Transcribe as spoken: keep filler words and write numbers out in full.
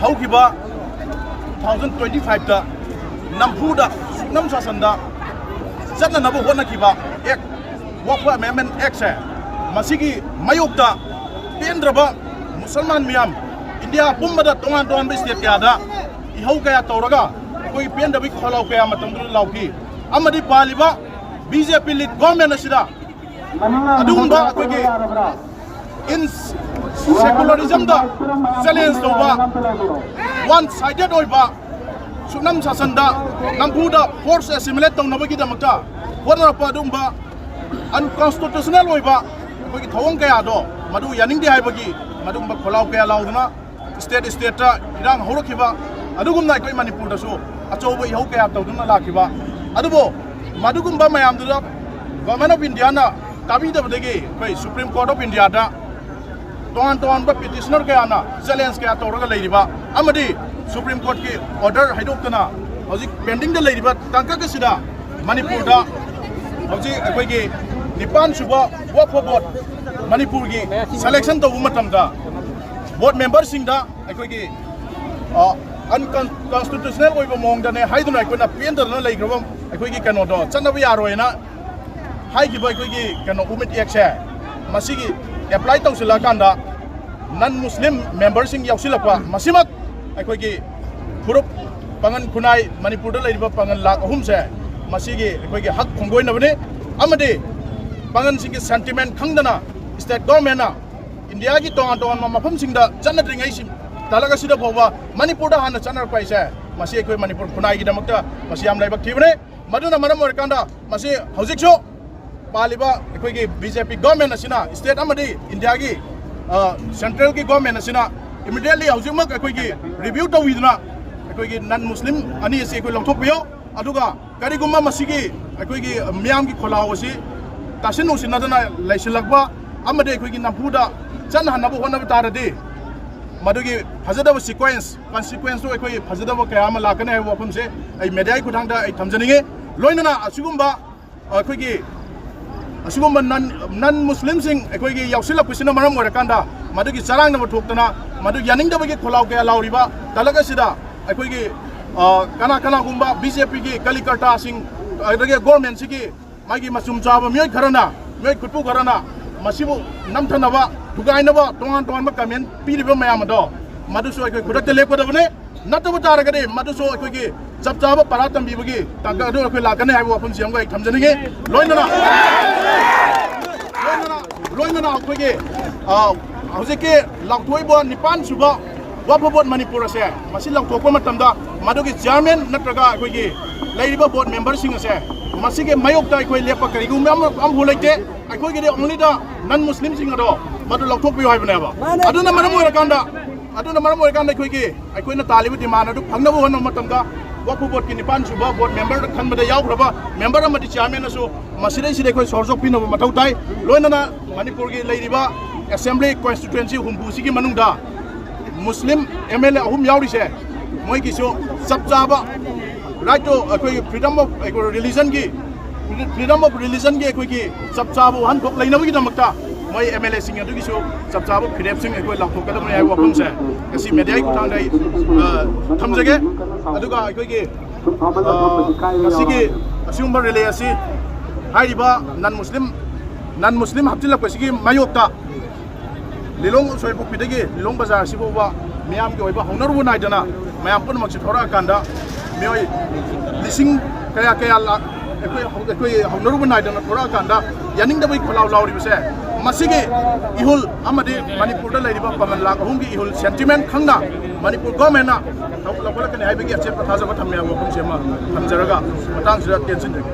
ꯍꯧꯈꯤꯕ two thousand twenty five ꯇ ꯅꯝꯐꯨꯗ ꯁꯨꯞꯅꯝ ꯁꯥꯁꯟꯗ ꯆꯠꯅꯅꯕ ꯍꯣꯠꯅꯈꯤꯕ ꯑꯦꯛ, ꯋꯥꯛꯐ ꯑꯃꯦꯟꯃꯦꯟ ꯑꯦꯛꯁꯦ, ꯃꯁꯤꯒꯤ ꯃꯥꯌꯣꯛꯇ ꯄꯦꯟꯗ꯭ꯔꯕ ꯃꯨꯁꯜꯃꯥꯟ ꯃꯤꯌꯥꯝ, ꯏꯟꯗꯤꯌꯥ ꯄꯨꯝꯕꯗ ꯇꯣꯉꯥꯟ ꯇꯣꯉꯥꯟꯕ ꯁ꯭ꯇꯦꯠ ꯀꯌꯥꯗ ꯏꯍꯧ ꯀꯌꯥ ꯇꯧꯔꯒ ꯑꯩꯈꯣꯏꯒꯤ ꯄꯦꯟꯗꯕꯒꯤ ꯈꯣꯜꯂꯥꯎ ꯀꯌꯥ ꯃꯇꯝꯗꯨꯗ ꯂꯥꯎꯈꯤ꯫ ꯑꯃꯗꯤ ꯄꯥꯜꯂꯤꯕ ꯕꯤ ꯖꯦ ꯄꯤ ꯂꯤꯗ ꯒꯣꯔꯃꯦꯟ ꯑꯁꯤꯗ ꯑꯗꯨꯒꯨꯝꯕ ꯑꯩꯈꯣꯏꯒꯤ ꯏꯟ ꯁꯦꯀꯨꯂꯔꯤꯖꯝꯗ ꯆꯦꯂꯦꯟꯖ ꯇꯧꯕ, ꯋꯥꯟ ꯁꯥꯏꯗꯦꯠ ꯑꯣꯏꯕ, ꯁꯨꯞꯅꯝ ꯁꯥꯁꯟꯗ ꯅꯝꯐꯨꯗ ꯐꯣꯔꯁ ꯑꯦꯁꯤꯃꯤꯂꯦꯠ ꯇꯧꯅꯕꯒꯤꯗꯃꯛꯇ ꯍꯣꯠꯅꯔꯛꯄ ꯑꯗꯨꯒꯨꯝꯕ ꯑꯟꯀꯣꯟꯁꯇꯤꯇ꯭ꯌꯨꯁꯅꯦꯜ ꯑꯣꯏꯕ ꯑꯩꯈꯣꯏꯒꯤ ꯊꯧꯑꯣꯡ ꯀꯌꯥꯗꯣ ꯃꯗꯨ ꯌꯥꯅꯤꯡꯗꯦ ꯍꯥꯏꯕꯒꯤ ꯃꯗꯨꯒꯨꯝꯕ ꯈꯣꯜꯂꯥꯎ ꯀꯌꯥ ꯂꯥꯎꯗꯨꯅ ꯁ꯭ꯇꯦꯠ ꯁ꯭ꯇꯦꯠꯇ ꯏꯔꯥꯡ ꯍꯧꯔꯛꯈꯤꯕ, ꯑꯗꯨꯒꯨꯝꯅ ꯑꯩꯈꯣꯏ ꯃꯅꯤꯄꯨꯔꯗꯁꯨ ꯑꯆꯧꯕ ꯏꯍꯧ ꯀꯌꯥ ꯇꯧꯗꯨꯅ ꯂꯥꯛꯈꯤꯕ꯫ ꯑꯗꯨꯕꯨ ꯃꯗꯨꯒꯨꯝꯕ ꯃꯌꯥꯝꯗꯨꯗ ꯒꯣꯔꯃꯦꯟ ꯑꯣꯐ ꯏꯟꯗꯤꯌꯥꯅ ꯇꯥꯕꯤꯗꯕꯗꯒꯤ ꯑꯩꯈꯣꯏ ꯁꯨꯄ꯭ꯔꯤꯝ ꯀꯣꯔꯠ ꯑꯣꯐ ꯏꯟꯗꯤꯌꯥꯗ ꯇꯣꯉꯥꯟ ꯇꯣꯉꯥꯟꯕ ꯄꯤꯇꯤꯁꯅꯔ ꯀꯌꯥꯅ ꯆꯦꯂꯦꯟꯖ ꯀꯌꯥ ꯇꯧꯔꯒ ꯂꯩꯔꯤꯕ ꯑꯃꯗꯤ ꯁꯨꯄ꯭ꯔꯤꯝ ꯀꯣꯔꯠꯀꯤ ꯑꯣꯔꯗꯔ ꯍꯥꯏꯗꯣꯛꯇꯅ ꯍꯧꯖꯤꯛ ꯄꯦꯟꯗꯤꯡꯗ ꯂꯩꯔꯤꯕ ꯇꯥꯡꯀꯛ ꯑꯁꯤꯗ ꯃꯅꯤꯄꯨꯔꯗ ꯍꯧꯖꯤꯛ ꯑꯩꯈꯣꯏꯒꯤ ꯅꯤꯄꯥꯟ ꯁꯨꯕ ꯋꯥꯛꯐ ꯕꯣꯔꯗ ꯃꯅꯤꯄꯨꯔꯒꯤ ꯁꯦꯂꯦꯛꯁꯟ ꯇꯧꯕ ꯃꯇꯝꯗ ꯕꯣꯔꯗ ꯃꯦꯝꯕꯔꯁꯤꯡꯗ ꯑꯩꯈꯣꯏꯒꯤ ꯑꯟꯀꯟꯁꯇꯤꯇ꯭ꯌꯨꯁꯅꯦꯜ ꯑꯣꯏꯕ ꯃꯑꯣꯡꯗꯅꯦ ꯍꯥꯏꯗꯨꯅ ꯑꯩꯈꯣꯏꯅ ꯄꯦꯟꯗꯗꯅ ꯂꯩꯈ꯭ꯔꯕ ꯑꯩꯈꯣꯏꯒꯤ ꯀꯩꯅꯣꯗꯣ ꯆꯠꯅꯕ ꯌꯥꯔꯣꯏꯅ ꯍꯥꯏꯈꯤꯕ ꯑꯩꯈꯣꯏꯒꯤ ꯀꯩꯅꯣ ꯎꯃꯤꯠ ꯑꯦꯛꯁꯦ ꯃꯁꯤꯒꯤ ꯑꯦꯄ꯭ꯂꯥꯏ ꯇꯧꯁꯤꯜꯂꯛꯑꯀꯥꯟꯗ ꯅꯟ ꯃꯨꯁꯂꯤꯝ ꯃꯦꯝꯕꯔꯁꯤꯡ ꯌꯥꯎꯁꯤꯜꯂꯛꯄ ꯃꯁꯤꯃꯛ ꯑꯩꯈꯣꯏꯒꯤ ꯐꯨꯔꯨꯞ ꯄꯥꯉꯟ ꯈꯨꯟꯅꯥꯏ ꯃꯅꯤꯄꯨꯔꯗ ꯂꯩꯔꯤꯕ ꯄꯥꯉꯟ ꯂꯥꯈ ꯑꯍꯨꯝꯁꯦ ꯃꯁꯤꯒꯤ ꯑꯩꯈꯣꯏꯒꯤ ꯍꯛ ꯈꯣꯡꯒꯣꯏꯅꯕꯅꯤ꯫ ꯑꯃꯗꯤ ꯄꯥꯉꯟꯁꯤꯡꯒꯤ ꯁꯦꯟꯇꯤꯃꯦꯟ ꯈꯪꯗꯅ ꯁ꯭ꯇꯦꯠ ꯒꯣꯔꯃꯦꯟꯅ ꯏꯟꯗꯤꯌꯥꯒꯤ ꯇꯣꯉꯥꯟ ꯇꯣꯉꯥꯟꯕ ꯃꯐꯝꯁꯤꯡꯗ ꯆꯠꯅꯗ꯭ꯔꯤꯉꯩ ꯇꯥꯂꯛ ꯑꯁꯤꯗ ꯐꯥꯎꯕ ꯃꯅꯤꯄꯨꯔꯗ ꯍꯥꯟꯅ ꯆꯠꯅꯔꯛꯄ ꯍꯥꯏꯁꯦ ꯃꯁꯤ ꯑꯩꯈꯣꯏ ꯃꯅꯤꯄꯨꯔ ꯈꯨꯟꯅꯥꯏꯒꯤꯗꯃꯛꯇ ꯃꯁꯤ ꯌꯥꯝ ꯂꯥꯏꯕꯛ ꯊꯤꯕꯅꯤ꯫ ꯃꯗꯨꯅ ꯃꯔꯝ ꯑꯣꯏꯔꯀꯥꯟꯗ ꯃꯁꯤ ꯍꯧꯖꯤꯛꯁꯨ ꯄꯥꯜꯂꯤꯕ ꯑꯩꯈꯣꯏꯒꯤ ꯕꯤ ꯖꯦ ꯄꯤ ꯒꯣꯔꯃꯦꯟ ꯑꯁꯤꯅ ꯁ꯭ꯇꯦꯠ ꯑꯃꯗꯤ ꯏꯟꯗꯤꯌꯥꯒꯤ ꯁꯦꯟꯇ꯭ꯔꯦꯜꯒꯤ ꯒꯣꯔꯃꯦꯟ ꯑꯁꯤꯅ ꯏꯃꯤꯗꯤꯌꯦꯠꯂꯤ ꯍꯧꯖꯤꯛꯃꯛ ꯑꯩꯈꯣꯏꯒꯤ ꯔꯤꯚ꯭ꯌꯨ ꯇꯧꯕꯤꯗꯨꯅ ꯑꯩꯈꯣꯏꯒꯤ ꯅꯟ ꯃꯨꯁꯂꯤꯝ ꯑꯅꯤ ꯑꯁꯤ ꯑꯩꯈꯣꯏ ꯂꯧꯊꯣꯛꯄꯤꯌꯨ꯫ ꯑꯗꯨꯒ ꯀꯔꯤꯒꯨꯝꯕ ꯃꯁꯤꯒꯤ ꯑꯩꯈꯣꯏꯒꯤ ꯃꯤꯌꯥꯝꯒꯤ ꯈꯣꯜꯂꯥꯎ ꯑꯁꯤ ꯇꯥꯁꯤꯟ ꯎꯁꯤꯟꯅꯗꯅ ꯂꯩꯁꯤꯜꯂꯛꯄ ꯑꯃꯗꯤ ꯑꯩꯈꯣꯏꯒꯤ ꯅꯝꯐꯨꯗ ꯆꯠꯅꯍꯟꯅꯕ ꯍꯣꯠꯅꯕ ꯇꯥꯔꯗꯤ ꯃꯗꯨꯒꯤ ꯐꯖꯗꯕ ꯁꯤꯀ꯭ꯋꯦꯟꯁ, ꯀꯟꯁꯤꯀ꯭ꯋꯦꯟꯁꯇꯨ ꯑꯩꯈꯣꯏ ꯐꯖꯗꯕ ꯀꯌꯥ ꯑꯃ ꯂꯥꯛꯀꯅꯤ ꯍꯥꯏꯕ ꯋꯥꯐꯝꯁꯦ ꯑꯩ ꯃꯦꯗꯤꯌꯥꯒꯤ ꯈꯨꯠꯊꯥꯡꯗ ꯑꯩ ꯊꯝꯖꯅꯤꯡꯉꯤ꯫ ꯂꯣꯏꯅꯅ ꯑꯁꯤꯒꯨꯝꯕ ꯑꯩꯈꯣꯏꯒꯤ ꯑꯁꯤꯒꯨꯝꯕ ꯅꯟ ꯅꯟ ꯃꯨꯁꯂꯤꯝꯁꯤꯡ ꯑꯩꯈꯣꯏꯒꯤ ꯌꯥꯎꯁꯤꯜꯂꯛꯄꯁꯤꯅ ꯃꯔꯝ ꯑꯣꯏꯔꯀꯥꯟꯗ ꯃꯗꯨꯒꯤ ꯆꯔꯥꯡꯅꯕ ꯊꯣꯛꯇꯅ ꯃꯗꯨ ꯌꯥꯅꯤꯡꯗꯕꯒꯤ ꯈꯣꯜꯂꯥꯎ ꯀꯌꯥ ꯂꯥꯎꯔꯤꯕ ꯇꯥꯂꯛ ꯑꯁꯤꯗ ꯑꯩꯈꯣꯏꯒꯤ, ꯑ, ꯀꯅꯥ ꯀꯅꯥꯒꯨꯝꯕ ꯕꯤ ꯖꯦ ꯄꯤꯒꯤ ꯀꯂꯤꯀꯔꯇꯥꯁꯤꯡ, ꯑꯗꯨꯗꯒꯤ ꯒꯣꯔꯃꯦꯟꯁꯤꯒꯤ ꯃꯥꯒꯤ ꯃꯆꯨꯝ ꯆꯥꯕ ꯃꯤꯑꯣꯏ ꯈꯔꯅ, ꯃꯤꯑꯣꯏ ꯈꯨꯠꯄꯨ ꯈꯔꯅ ꯃꯁꯤꯕꯨ ꯅꯝꯊꯅꯕ, ꯊꯨꯒꯥꯏꯅꯕ ꯇꯣꯉꯥꯟ ꯇꯣꯉꯥꯟꯕ ꯀꯃꯦꯟ ꯄꯤꯔꯤꯕ ꯃꯌꯥꯝ ꯑꯗꯣ, ꯃꯗꯨꯁꯨ ꯑꯩꯈꯣꯏ ꯈꯨꯗꯛꯇ ꯂꯦꯞꯀꯗꯕꯅꯤ꯫ ꯅꯠꯇꯕ ꯇꯥꯔꯒꯗꯤ ꯃꯗꯨꯁꯨ ꯑꯩꯈꯣꯏꯒꯤ ꯆꯞ ꯆꯥꯕ ꯄꯔꯥ ꯇꯝꯕꯤꯕꯒꯤ ꯇꯥꯡꯀꯛ ꯑꯗꯨ ꯑꯩꯈꯣꯏ ꯂꯥꯛꯀꯅꯤ ꯍꯥꯏꯕ ꯋꯥꯐꯝꯁꯤ ꯑꯃꯒ ꯑꯩ ꯊꯝꯖꯅꯤꯡꯉꯤ꯫ ꯂꯣꯏꯅꯅ, ꯂꯣꯏꯅꯅ, ꯂꯣꯏꯅꯅ ꯑꯩꯈꯣꯏꯒꯤ, ꯑ, ꯍꯧꯖꯤꯛꯀꯤ ꯂꯥꯎꯊꯣꯛꯏꯕ ꯅꯤꯄꯥꯟ ꯁꯨꯕ ꯋꯥꯛꯐ ꯕꯣꯔꯗ ꯃꯅꯤꯄꯨꯔ ꯑꯁꯦ, ꯃꯁꯤ ꯂꯥꯎꯊꯣꯛꯄ ꯃꯇꯝꯗ ꯃꯗꯨꯒꯤ ꯆꯤꯌꯥꯔꯃꯦꯟ ꯅꯠꯇ꯭ꯔꯒ ꯑꯩꯈꯣꯏꯒꯤ ꯂꯩꯔꯤꯕ ꯕꯣꯔꯗ ꯃꯦꯝꯕꯔꯁꯤꯡ ꯑꯁꯦ, ꯃꯁꯤꯒꯤ ꯃꯥꯌꯣꯛꯇ ꯑꯩꯈꯣꯏ ꯂꯦꯞꯄ ꯀꯔꯤꯒꯨꯝꯕ ꯑꯃ, ꯑꯃꯐꯥꯎ ꯂꯩꯇꯦ꯫ ꯑꯩꯈꯣꯏꯒꯤꯗꯤ only the non Muslimꯁꯤꯡ ꯑꯗꯣ ꯃꯗꯨ ꯂꯧꯊꯣꯛꯄꯤꯌꯨ ꯍꯥꯏꯕꯅꯦꯕ꯫ ꯑꯗꯨꯅ ꯃꯔꯝ ꯑꯣꯏꯔꯀꯥꯟꯗ, ꯑꯗꯨꯅ ꯃꯔꯝ ꯑꯣꯏꯔꯀꯥꯟꯗ ꯑꯩꯈꯣꯏꯒꯤ, ꯑꯩꯈꯣꯏꯅ ꯇꯥꯜꯂꯤꯕ demand ꯑꯗꯨ ꯐꯪꯅꯕ ꯍꯣꯠꯅꯕ ꯃꯇꯝꯗ ꯋꯥꯛꯐ ꯕꯣꯔꯗꯀꯤ ꯅꯤꯄꯥꯟ ꯁꯨꯕ ꯕꯣꯔꯗ ꯃꯦꯝꯕꯔꯗ ꯈꯟꯕꯗ ꯌꯥꯎꯈ꯭ꯔꯕ ꯃꯦꯝꯕꯔ ꯑꯃꯗꯤ ꯆꯤꯌꯥꯔꯃꯦꯟꯅꯁꯨ ꯃꯁꯤꯗꯩꯁꯤꯗ ꯑꯩꯈꯣꯏ ꯁꯣꯔ ꯆꯣꯛꯄꯤꯅꯕ ꯃꯊꯧ ꯇꯥꯏ꯫ ꯂꯣꯏꯅꯅ ꯃꯅꯤꯄꯨꯔꯒꯤ ꯂꯩꯔꯤꯕ assembly constituency ꯍꯨꯝꯐꯨꯁꯤꯒꯤ ꯃꯅꯨꯡꯗ ꯃꯨꯁꯂꯤꯝ ꯑꯦꯝ ꯑꯦꯜ ꯑꯦ ꯑꯍꯨꯝ ꯌꯥꯎꯔꯤꯁꯦ, ꯃꯣꯏꯒꯤꯁꯨ ꯆꯞ ꯆꯥꯕ right to ꯑꯩꯈꯣꯏꯒꯤ freedom of ꯑꯩꯈꯣꯏ religionꯒꯤ, freedom of religionꯒꯤ ꯑꯩꯈꯣꯏꯒꯤ ꯆꯞ ꯆꯥꯕ ꯋꯥꯍꯟꯊꯣꯛ ꯂꯩꯅꯕꯒꯤꯗꯃꯛꯇ ꯃꯣꯏ ꯑꯦꯝ ꯑꯦꯜ ꯑꯦꯁꯤꯡ ꯑꯗꯨꯒꯤꯁꯨ ꯆꯞ ꯆꯥꯕ ꯐꯤꯔꯦꯞꯁꯤꯡ ꯑꯩꯈꯣꯏ ꯂꯥꯎꯊꯣꯛꯀꯗꯕꯅꯤ ꯍꯥꯏꯕ ꯋꯥꯐꯝꯁꯦ ꯉꯁꯤ ꯃꯦꯗꯤꯌꯥꯒꯤ ꯈꯨꯠꯊꯥꯡꯗ ꯑꯩ, ꯑ, ꯊꯝꯖꯒꯦ꯫ ꯑꯗꯨꯒ ꯑꯩꯈꯣꯏꯒꯤ, ꯑ, ꯉꯁꯤꯒꯤ ꯑꯁꯤꯒꯨꯝꯕ ꯔꯦꯂꯤ ꯑꯁꯤ ꯍꯥꯏꯔꯤꯕ non Muslim, non Muslim ꯍꯥꯞꯆꯤꯜꯂꯛꯄꯁꯤꯒꯤ ꯃꯥꯌꯣꯛꯇ ꯂꯤꯂꯣꯡ ꯎꯁꯣꯏꯄꯣꯛꯄꯤꯗꯒꯤ ꯂꯤꯂꯣꯡ ꯕꯖꯥꯔ ꯑꯁꯤꯐꯥꯎꯕ ꯃꯤꯌꯥꯝꯒꯤ ꯑꯣꯏꯕ ꯍꯧꯅꯔꯨꯕ ꯅꯥꯏꯗꯅ ꯃꯌꯥꯝ ꯄꯨꯝꯅꯃꯛꯁꯤ ꯊꯣꯔꯛꯑꯀꯥꯟꯗ ꯃꯤꯑꯣꯏ ꯂꯤꯁꯤꯡ ꯀꯌꯥ ꯀꯌꯥ ꯂꯥꯛ ꯑꯩꯈꯣꯏ, ꯑꯩꯈꯣꯏ ꯍꯧꯅꯔꯨꯕ ꯅꯥꯏꯗꯅ ꯊꯣꯔꯛꯑꯀꯥꯟꯗ ꯌꯥꯅꯤꯡꯗꯕꯒꯤ ꯈꯣꯜꯂꯥꯎ ꯂꯥꯎꯔꯤꯕꯁꯦ, ꯃꯁꯤꯒꯤ ꯏꯍꯨꯜ ꯑꯃꯗꯤ ꯃꯅꯤꯄꯨꯔꯗ ꯂꯩꯔꯤꯕ ꯄꯥꯉꯜ ꯂꯥꯛ ꯑꯍꯨꯝꯒꯤ ꯏꯍꯨꯜ sentiment ꯈꯪꯅ ꯃꯅꯤꯄꯨꯔ ꯒꯣꯔꯃꯦꯟꯅ ꯊꯧ ꯂꯧꯈꯠꯂꯛꯀꯅꯤ ꯍꯥꯏꯕꯒꯤ ꯑꯆꯦꯠꯄ ꯊꯥꯖꯕ ꯊꯝꯃꯦ ꯍꯥꯏꯕ ꯋꯥꯐꯝꯁꯤ ꯑꯃ ꯊꯝꯖꯔꯒ ꯃꯇꯥꯡꯁꯤꯗ ꯇꯦꯟꯁꯤꯟꯖꯒꯦ꯫